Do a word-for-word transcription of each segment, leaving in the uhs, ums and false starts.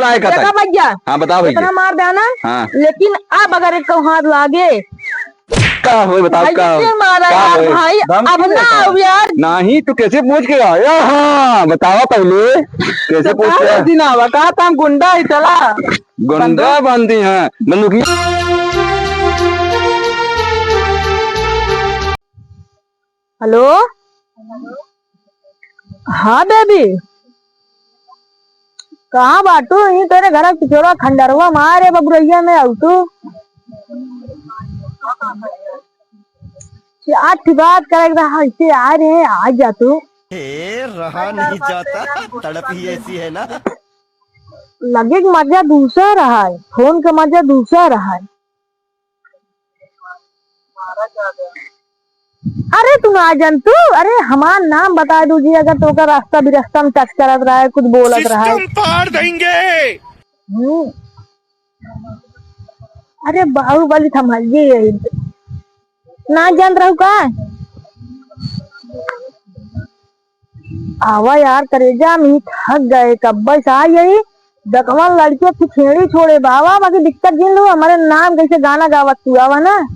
काय कहता देखा है? भैया, हाँ, बताओ भैया। इतना मार देना, हाँ। लेकिन अब अगर एक हाथ लागे, का होई बताओ, भैया का होई? क्यों मारा का यार होई? भाई? धमकी अब ना देता है। आओ यार। नहीं, तू कैसे पूछ के आया? हाँ, बताओ पहले, कैसे तो पूछ के का आया? दिन आवा, कहा था हम गुंडा ही चला। गुंडा बंदो। बनती हैं, बंदूकी। हेलो, हाँ बेबी, कहाँ बाटू? यहीं तेरे घर के पिछोरा खंडरवा मारे बबुरैया में आऊ तू। क्या थी बात करे के रहा, ऐसे आ रहे हैं, आ जा तू। ए, रहा नहीं जाता, तड़प ही ऐसी है ना। लगे कि मजा दूसरा रहा है, फोन का मजा दूसरा रहा है। अरे तू ना जान तू, अरे हमार नाम बता दू जी, अगर तोका रास्ता बिरस्ता में टच करत रहा है, कुछ बोलत रहा है। सिस्टम पाड़ देंगे। हम्म। अरे बाहुबली थमा ये, ना जान रहू का? आवा यार, करेजा में थक गए, कब्बे से आ यही दकवा लड़के की छेड़ी छोड़े बाबा, बाकी दिक्कत जिन लो, हमारे नाम कैसे गाना गावत तू आवा ना।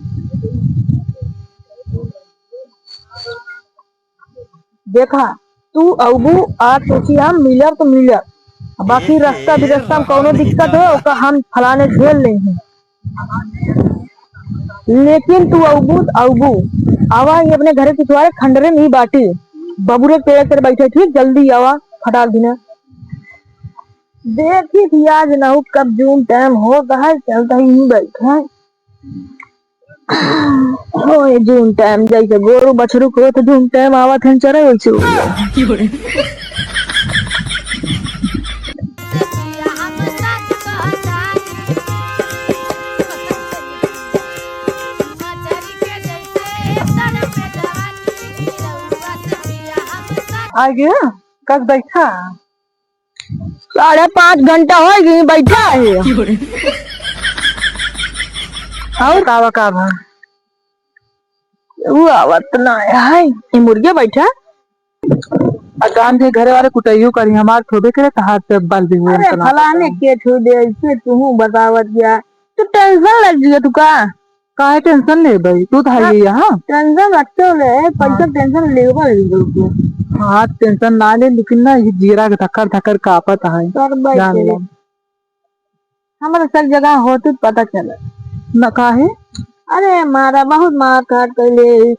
देखा, तू अबू आ तुसी हम मिलब तो मिलब, बाकी रास्ता बिरस्ता में कौनो दिक्कत हो, ओका हम फलाने झेल लेंगे। लेकिन तू अबू त अबू, आवा ही अपने घरे पिछवारे खंडरे नहीं बाटी, बबुरे के पेड़ पर बैठे, ठीक, जल्दी आवा, फटाक दिना। देखी थी आज नहु कब जून टाइम हो गए, चलता ही नहीं बैठा। होए जून टाइम जैसे गोरू बछरू को तो जून टाइम आवत हन चरे वैसे हो गया। आ गया, कब बैठा? साढ़े पाँच घंटा हो गई बैठा है। और बतावा का भा? वो आवत ना है, ये मुर्गे बैठा। आ काम के घरे वाले कुटैयो करी, हमार थोबे करे तहार से बल भी हुए अरे इतना। फलाने के छू दे, ऐसे तू बतावत गया, तू टेंशन लग गया तू का? काहे टेंशन लेबे? तू तो है ही यहाँ। टेंशन रखते हो ले, पैसा हाँ। टेंशन लेबे नहीं करते। हाँ, टेंशन ना ले, लेकिन ना ये जीरा के धक्कर धक्कर कापत है। करबे जान करे। लो। हमारे सब जगह होते पता चले। न काहे? अरे मारा बहुत मार काट कैले।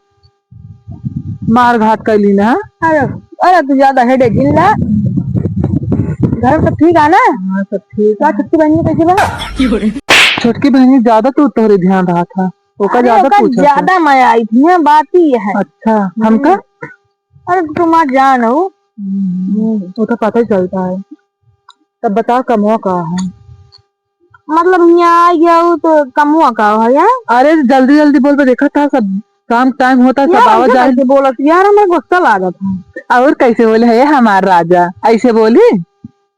मार घाट कैली ना? अरे, अरे तू ज्यादा हेडे जिन ला। घर में सब ठीक है ना? हाँ, सब ठीक। का छोटकी बहन कैसे बा? छोटकी बहन ज्यादा तू तोहरे ध्यान रहा था, ओका अरे, ज्यादा ओका पूछा था। ज्यादा मजा आई थी, हाँ, बात ही है। अच्छा, हमका? हम्म। अरे, तू हमार जान हो। हम्म, वो तो पता ही चलता है। तब बता, कमवा का है? मतलब, यहाँ आ गया हो तो कमवा का है, यार? अरे, जल्दी जल्दी बोल, पे देखा था, सब काम टाइम होता है, सब यार, आवा ऐसे जाए। कैसे बोलत? यार, हमें गुस्सा लागत है। और कैसे बोले है हमार राजा, ऐसे बोली?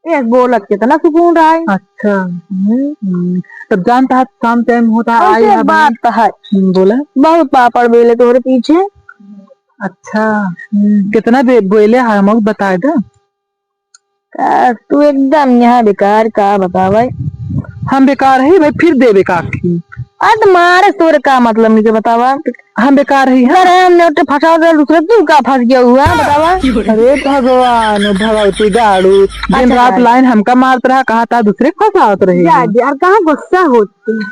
ये बोलत कितना सुकून रहा है। अच्छा। हम्म। हम्म, तब जानता है, काम टाइम होता है, और आई एक है बात बहन। तो है। हम्म, बोला। बहुत पापड़ बेले तोहरे पीछे। अच्छा। हम्म। कितना बे-, बोले है, हमको बता दे। का तू एकदम यहाँ बेकार, का बतावे? हम बेकार है भाई, फिर देबे का आखिर? अरे तो मारे तोरे का मतलब नहीं के बतावा? हम बेकार है, हाँ? अरे हमने उठे फंसा दे दूसरे, तू का फंस गया हुआ, बतावा? अरे भगवान, भगवती गाड़ू, दिन अच्छा, रात भाई। लाइन हमका मारत रहा, कहा था दूसरे के फंसावत रहे। जा, जा, और कहाँ गुस्सा होती?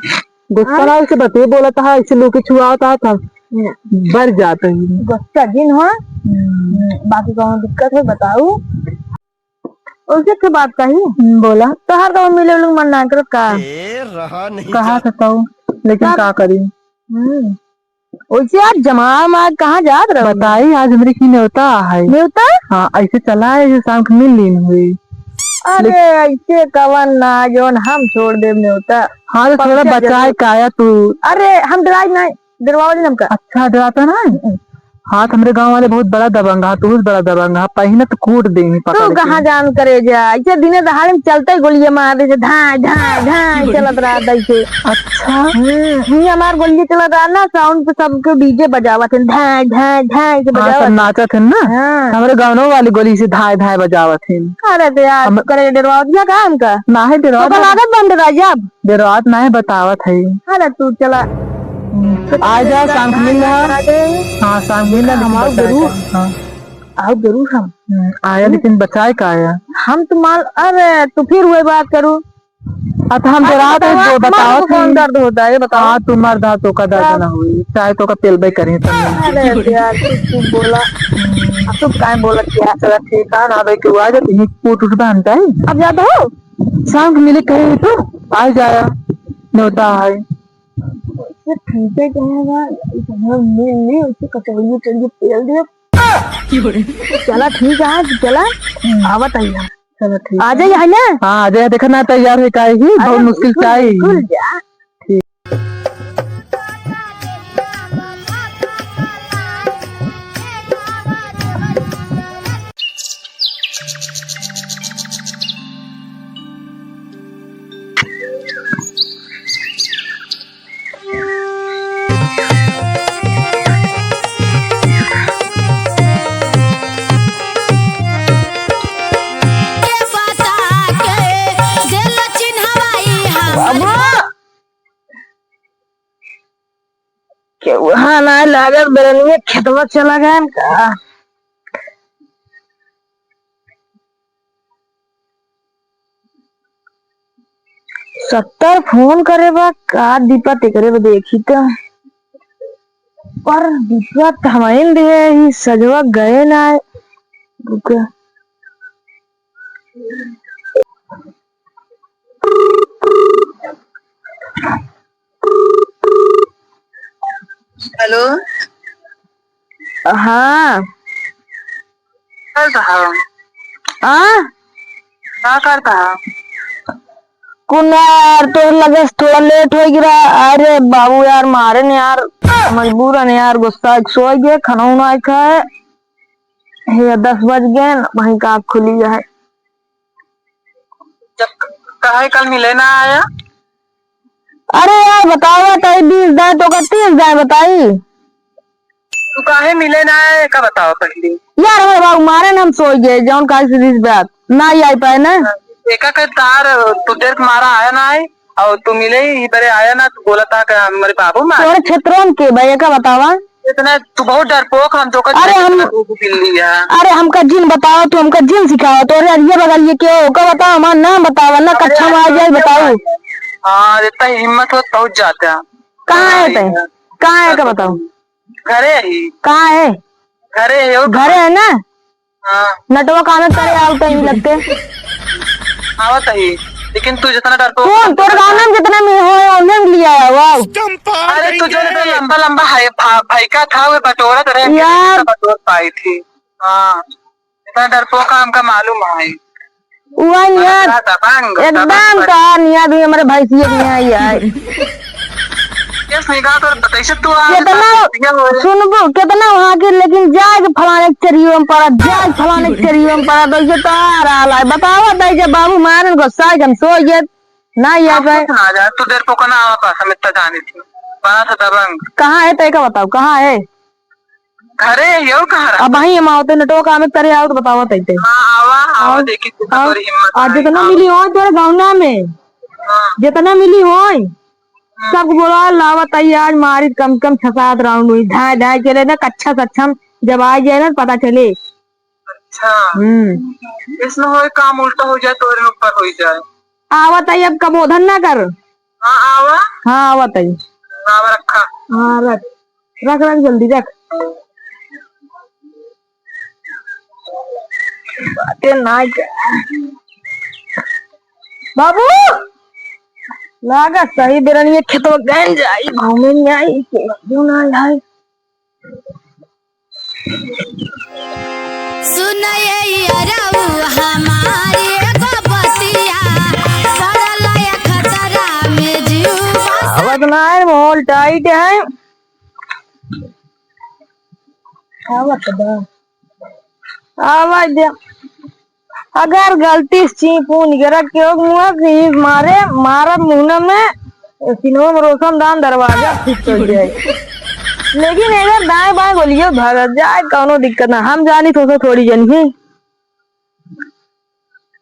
गुस्सा हाँ? ना, उसे बते बोला था, इसे लोग के छुआ था, था। ना। बढ़ जाता है। गुस्सा जिन हो, हम्म। बाकी कौन दिक्कत है, बताओ। ओइसे के बात कही? हम्म, बोला। तोहार तो मिले लोग मन ना करत का? ए, रहा नहीं कहा जाता। था तो, लेकिन तब का करी? हम्म। ओइसे आज जमा में आज कहाँ जात रहो? बताई, आज हमरे की नेवता है। नेवता? हाँ, ऐसे चला है, ऐसे शाम के मिल लीन हुई। अरे, ले- ऐसे कवन ना, जौन हम छोड़ देब नेवता। हाँ, तो थोड़ा पंकज बचाए जरूर। काया तू। अरे, हम डराई नहीं, डरवावल हमका। अच्छा, डराता ना? हम्म। हाँ, तो हमरे गाँव वाले बहुत बड़ा दबंग है, तू बहुत बड़ा दबंग है, पहिने तो कूट देही पकड़ तू के। कहाँ जान करे जा, ऐसे दिने दहाड़े में चलते ही गोलियां मार दे, धाय, धाय, धाय चलत रहत ऐसे। अच्छा। हम्म, ये हमार गोलियां चलत रहा ना, sound पे सबके DJ बजावत हैं, धाय, धाय, धाय से हाँ, सब बजावत। नाचत हैं ना। हाँ। हमरे गाँव वाली गोली से धाय, धाय बजावत हैं। अरे तो यार, हम करे डरवावत या का हमका? ना है डरवावत तो कल ना। आदत बंद रह जा। डेरात नाहीं बतावत है। अरे तू चला। आ जा, शाम के मिल रहा। हाँ, शाम के मिल रहा, लेकिन हमार बचाए गुरु। का। हाँ। आओ गुरु हम। हम्म, आया, लेकिन बचाए का आया? हम तो मान, अरे तू फिर वही बात करू। अब हम अरे डेरात है, बतावा, जो बतावत कौन है। दर्द होता है, ये बताओ। हाँ, तू मर जा, तो का दर्द हाँ। ना हुई, चाहे तो का पेलबे करें सब। अरे यार, तू, तू बोला। अब तू काहे बोला क्या? चला ठीक है ना, भाई, तू आ जा, तू कूट उठ बांधता है। अब जाता हो? शाम के मिले कहे तो आ जाया, न्योता है। ये ठीक है, क्या है ना, इस घर में नहीं, उससे कचौड़ी उचौड़ी तेल दे। चला ठीक है, आज चला, आवत आई है। चलो ठीक आ है। जाइए, है ना? हाँ, आ जाइए, देखा ना तैयार है काहे ही, अरे बहुत मुश्किल बिल्कुल, से आई। बिल्कुल जा। ठीक। के बता के दिल चिन्हवाई हमर बाबू! केहू ना लागत, बेरनिया खेतवा चला गए का? सत्तर फोन करे बा का दीपा, तेकरे बा देखी त। पर दीपा त हमाइन दे ही सजवा गए ना है। रुक। हेलो। हाँ। करता है? आ? का करता है? कुना यार, तोर लगे से थोड़ा लेट होइ गिरा। अरे बाबू यार, मारे न यार, मजबूरन यार, गुस्सा एक सोइ गए, खाना उना खाए। हे, दस बज गए, वहीं का आँख खुली है। जब कहे कल मिले ना आया? अरे यार, बतावा तई बीस दाएँ तो का तीस दाएँ बताई। तू काहे मिले ना आया, का बतावा पहले? यार, हमारे बाबू मारे न हम सोइ गए, जौन काहे से बीस बात ना ही आई पाए ना। एका के तार तू देर के मारा आया ना है, और तू मिले ही बरे आया ना, तू बोला था कि हमारे बाबू मारे। तोरे क्षेत्रों के भाई, एका बतावा। इतना तू बहुत डरपोक, हम तो अरे हम, बिल्ली है। अरे हमका जिन बतावा, तू हमका जिन सिखावा, तोरे अरिये बगलिये के हो, ओका बतावा, हमार नाम बतावा, ना अरे कच्छा में आ जाए, बताऊ। हाँ, इतना हिम्मत हो, पहुँच जाता। कहाँ है तै? कहाँ है का बताऊ? घरे ही। कहाँ है? घरे है, और घरे है ना? हाँ। नटवा कामे करे आउ तई लगते। आवत ही, लेकिन तू जितना डरपोक कौन? तोर गाना में जितना में हो, ओने में लिया है, वाओ। अरे, तू जो इतना लंबा लंबा है, भा-, भाई का था, वो बटोरत रहे, यार। बटोर पाई थी। हाँ, इतना डरपोक हमका मालूम है। उआ निया, दबंग, एकदम दबंग। तोहार निया भी हमरे भैंसिया निया ही है। ये स्नेहा तोर कैसे तू आ कितना, ये हो। सुनबू, कितना वहाँ के, लेकिन जाए के फलाने के चरियो में पड़ा, जाए के फलाने के चरियो में पड़ा, तो ये तो आ रहा है। बतावा, तो जब बाबू मारन गुस्सा है, हम सो गए, ना ये हम पे। कुछ ना जाए, तू देर को ना आवा पास, हम इतना जाने थी। बड़ा सा दबंग। कहाँ है, तय का बताओ, कहाँ है? घरे ही हो, कहाँ रहा? अब वहीं हम आवते, नेटवर्क आवे करे आओ तो बतावा तैते। हाँ, आवा, आवा, और, देखी तू और, तोरी हिम्मत और नहीं, जितना आवा। मिली हो तोरे गौना में, हाँ। जितना मिली हो, हाँ। सब बोला लावा तई आज मारी कम से कम छह सात राउंड हुई, ढाई ढाई चले ना, कच्छा सच्छम जब आ जाए ना पता चले। अच्छा। हम्म। इसमें होए काम उल्टा हो जाए, तोरे ऊपर हो जाए। आवा तई अब कबोधन ना कर। हाँ, आवा। हाँ, आवा तई। आवा रखा। हाँ, रख। रख, रख, जल्दी रख। बातें ना कर। बाबू, लागा सही बेरनिया खेतवा गए जाई, घूमे नहीं आई, क्यों ना आई? सुन ये अरऊ हमारी एगो बतिया, पड़ल है खतरा में जीव बस। आवत ना है, माहौल टाइट है। आवत बा। आवाज दे। अगर गलती से चीं पूं निकरा केहू मुँह से, मारे, मारब मुँह में, सीनवा में रोशनदान दरवाजा फिट कर जाए। लेकिन अगर दाएं बाएं गोलियों भागत जाए, कौनो दिक्कत ना। हम जानी तो थोड़ी जन ही।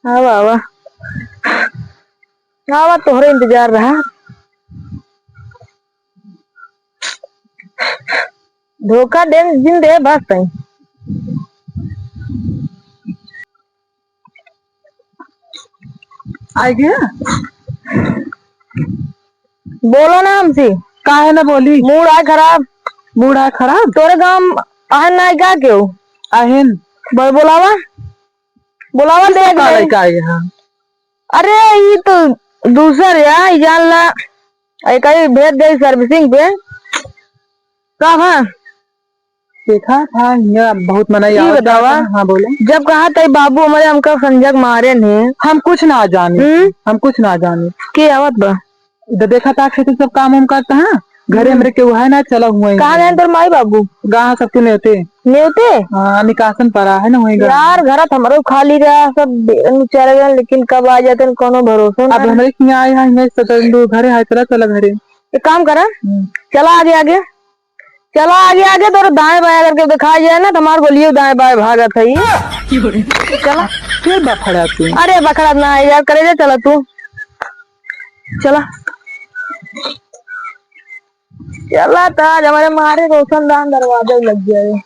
आवा, आवा। आवा, तोहरे इंतजार रहा। धोखा दे, जिन दे, बस तई। आइ गया? बोलो ना हमसे। काहे ना बोली? मूड आए खराब। मूड आए खराब? तोरे गाँव आहन ना का केहू? आहन। बोल, बोलावा। बोलावा, देख ले। का है यहाँ? अरे, ई तो दूसर है, ई जान ला। एक ही भेज दे servicing पे। का है? देखा था, यहाँ बहुत मनई ई आवत बतावा, जात है। हाँ, बोले। जब कहा था बाबू हमारे हमका संजय के मारे ने। हम कुछ ना जानी। हम्म? हम कुछ ना जानी। के आवत बा? इधर देखा था, खेते सब काम हम करता है। घरे हम्म। हमरे केहू है ना, चला हुआ ही कहाँ है। गए तोर माई बाबू? गाँव सबके नेवते। नेवते? हाँ, निकासन पड़ा है ना, वहीं गए। यार, घर तो हमरो खाली रहा, सब बेन चले गए, लेकिन कब आ जाते हैं, कोनो भरोसा अब ना। हमरे के यहाँ आए हैं, यहाँ सतरंदू घरे है, चला, चला घरे। एक काम करा, हम्म। चला आगे, आगे। चला आगे, आगे, तोरे दाएं बाएं अगर केहू दिखाई जाए ना, तो हमार गोलियों दाएं बाएं भागत है। चला। फिर बखड़ा तू। अरे, बखड़ा ना है यार, करेजा, चला तू। चला। चला, तो आज हमारे मारे रोशनदान दरवाजा लग गया है।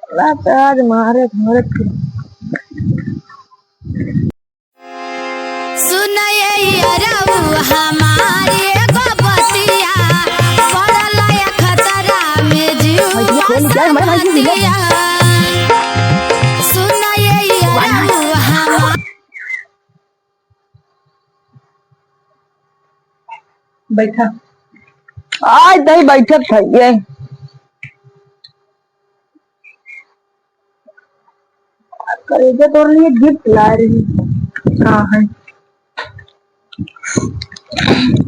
चला, तो आज मारे, मारे। सुन ये अरऊ हमार एगो बतिया, पड़ल या खतरा में जीव। भाई, ये कौन क्या है? हमारे भाई, ये संगतिया। सुन ये अरऊ हमार बैठा। आज नहीं बैठत है ये। करेजा तोर लिए gift ला रही। का है?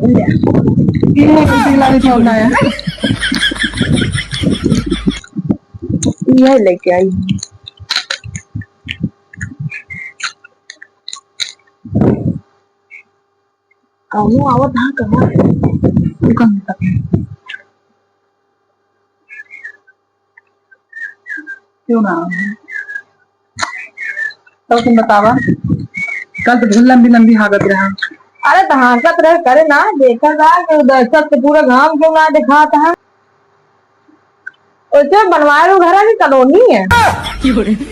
ले। ये कुर्सी लाने क्यों लाया? यह लेके आई। कौनो आवत हाँ कहाँ? दुकान तक। क्यों ना? तब तुम बतावा, कल तो बहुत लंबी लंबी हागत रहा। अरे तो हागत रहे, करे ना, देखा था कि दहशत से पूरा घाम क्यों ना दिखात है। ओसे बनवाए लो घर है कि कॉलोनी है?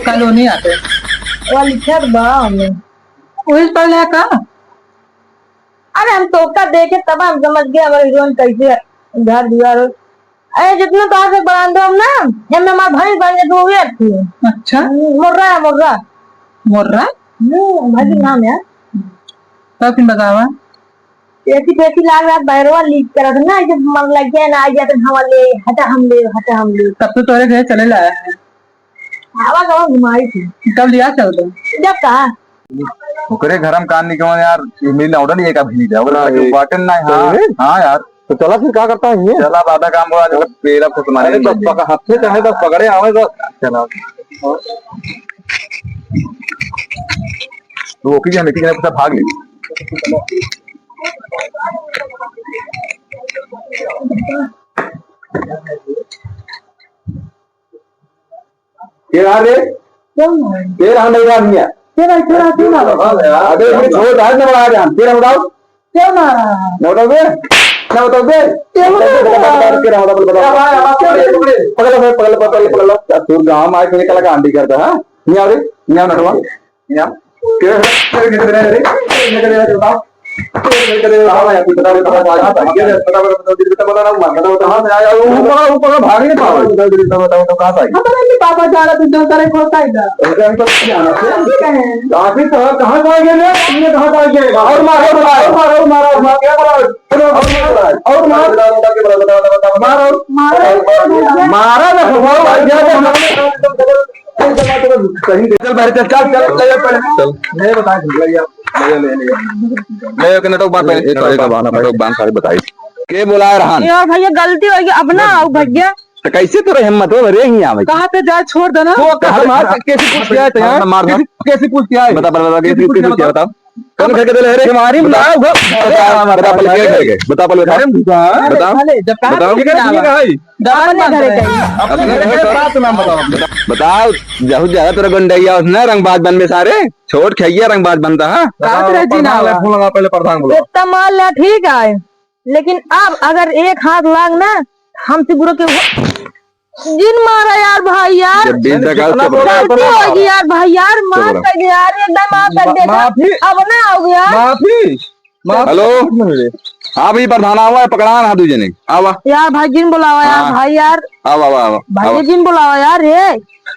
कॉलोनी आते। वो लिखत बा हमें। वही पहले है का? अरे हम तोका देखे तब हम समझ गए हमारे हीरोइन कैसे घर दुआर हो। अरे जितना तो आगे बरामदा हम ना, एमे हमार भाई बन गए, तू हुए थी। अच्छा। हम्म, मुर्रा है, मुर्रा। मुर्रा? हम्म, भाई के नाम है। तब फिर बतावा। ऐसी तैसी लाग रहा, बैरवा लीक करत ना, जब मन लग गया ना, आ जाते हवा ले, हटा हम ले, हटा हम ले। तब तो तोरे घर चले लाया है। आवा गवा घुमाई थी। तब लिया चल दो। जब कहा? ओकरे घर में कान निकल यार, ये मिल ना उड़ा नहीं, एक अभी नहीं जाओ, अरे, बाटन ना, हाँ, चल। हाँ यार। तो चला फिर, का करता है ये? चला, बाबा काम हुआ, जो पेला फुट मारे अरे, बस पकड़, हाथ से चाहे बस पकड़े आवे, बस। चला। तो वो की जाने, की जाने, पूरा भाग ले। के रहा रे? के रहा नहीं रहा मियाँ? के रहा, के रहा, के रहा? अबे, ये छोड़, आज ना बता दे हम। के रहा बताओ? के रहा? ना बताओ बे? ना बताओ बे? के रहा? के रहा, बताओ, बताओ। पकड़ लो, पकड़ लो, पकड़ लो, पकड़ लो। तू गाँव में आके निकल के आंटी करता, हाँ? नहीं आ रे? नहीं आ नटवा? या? के है? के है? के है? बताओ। के है? बताओ। बताओ यार, बताओ, बताओ, बताओ, बताओ, बताओ, बताओ, बताओ, बताओ, बताओ, कहाँ से आया? वो ऊपर, ऊपर भाग नहीं पावे। बताओ, बताओ, बताओ, बताओ, कहाँ से आई? पता नहीं, पापा जा रहा, तू जो करे, खोलता ही था। अरे, हम तो क्या ना थे? ठीक है। आप ही कहाँ, कहाँ से आ गए रे? तुमने कहाँ से आ गए? और मारो, और मारो, और मारो, और मारो, क्या बोला? और मारो, और मारो। बताओ, बताओ, बताओ, बताओ, बताओ। मारो। मारो। मारा ना, मारो, भाई, क्या बोला? कहीं चल, बाहर चल, चल, चल, ले जा पहले। चल। ले बता, ले जा। ले जा, ले जा, ले जा। ले जा, के नटक बांध पहले। ये तो एक बांध, नटक बांध, सारे बताई। के बोलाए रहन? यार भैया, गलती हो गई, अब ना आओ भैया। तो कैसे तोरे हिम्मत हो रे, यहीं आवे? कहाँ पे जाए, छोड़ देना। तो कहाँ पे मार, कैसे पूछ के आए थे यहाँ? मार, मार। कैसे, कैसे पूछ के आए? बता, बता, बता, कैसे कैसे पूछ के पूछ के आए, बताओ? बताओ। कौन घर के दिले है रे? हमारी बता। माँ घर, बता, बता, बता, पहले के घर के? बता, पहले बता। अरे, भगवान। बताओ। अरे, जब कहा बताओ। तुमने कहा है? अपने घर के। अपने घर के बात नाम बताओ। बता, बताओ, जहू ज्यादा तोरा गंडैया उसने रंगबाज बन में सारे। छोट खैया रंगबाज बनता है। बताओ, प्रधान ले फोन लगा, पहले प्रधान बुलाओ। इतना मार लिया, ठीक है, लेकिन अब अगर एक हाथ लाग ना, हमसे बुरा के हुआ। जिन मारा यार भाई यार। जब बीस तक आओ, चुप रहो। गलती होगी यार भाई यार, माफ कर दे यार, एकदम माफ कर दे। माफी? अब ना आओगे यार। माफी? माफ हेलो? हाँ भाई, प्रधान आवा है, पकड़ान हा दू जने। आवा। यार भाई जिन बुलावा यार, हाँ। भाई यार। आवा, आवा, आवा, भाई आवा। जिन बुलावा यार, हे।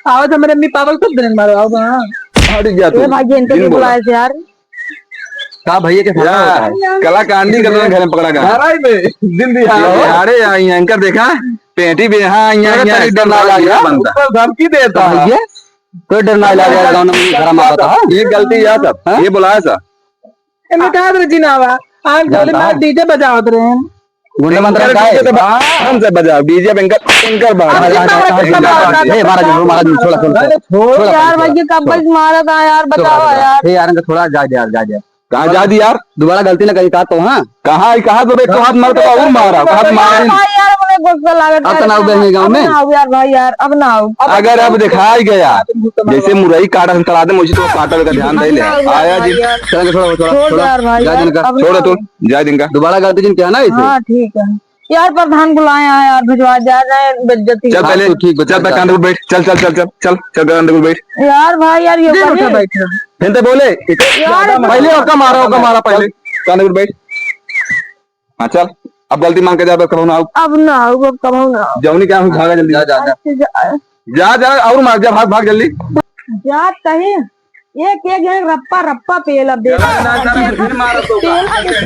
आवा तो मेरे अम्मी पागल कर देने मारो, आवा, हाँ। हट जा तू। ए भाई, इनके जिन भी बोला। बुलाए थे यार। का भैया के सामने या, होता है? कलाकांडी कर देना घर में पकड़ा का। घर में, दिन दिहाड़े। दिहाड़े या, ये एंकर देखा, पेटी बेहा, यहाँ, यहाँ, डर ना लगा। बनता। ऊपर धमकी देता है। भैया, कोई डर ना लगा, गाँव में घर में आता है। ये गलती या सब, हाँ? ये बुलाया सब। एमे का रे जिनावा, आग डोले में डीजे बजावत रहे हैं। गुंडा मंत्र का है? हमसे बजाओ, डीजे पे इनका, इनका बाहर। ए, मारा जी, मारा जी, छोड़ा, छोड़ा, अरे, छोड़ा। छोड़ यार, भाई, ये कब बज मारा था यार, बचाओ यार। ए, यार, इनका थोड़ा जा दे यार, जा दे। कहाँ जा दी यार? दोबारा गलती ना करी, कहा तो, हाँ? कहाँ है, कहाँ तो देख, तो हाथ मार, तो और मारा, हाथ मार। भाई यार, मुझे गुस्सा लगा अब तो ना उबे नहीं गाँव में। अब ना आओ यार, भाई यार, अब ना आओ। अगर अब दिखाई गया, जैसे मुरई काटा से तड़ा दे, मुझे तो काटा का ध्यान दे ले। आया जी। चल, छोड़ा, छोड़ा, छोड़ छोड़ा। यार, भाई, जा यार, इनका। अब छोड़ ना तू, आओ। जा इनका। दोबारा गलती जिन किया ना इसे। हाँ, ठीक है। यार, प्रधान बुलाए हैं यार, भिजवा दिया जाए, बेइज्जती। चल, हाँ, पहले, तू ठीक बता, चल, पहले जा। कांधे पे बैठ। चल, चल, चल, चल, चल, चल, कांधे पे बैठ। यार, भाई, यार, ये ये बोले। उठा बैठ रहा। फिर तो बोले। यार, पहले ओका मारा, ओका मारा पहले। चल, कांधे पे बैठ। हाँ, चल, अब गलती मान के जा, बस कबहू ना आओ। अब ना आओ, अब कबहू ना आओ। जौनी क्या, भागा जल्दी। जा, जा, जा। अच्छा, जा। जा, जा, और मार, जा, भाग, भाग जल्दी। जा कहीं, एक, एक, एक रप्पा, रप्पा पेल अब देखा। जा, जा, जा, फिर मारो तो। पेल अब देखा।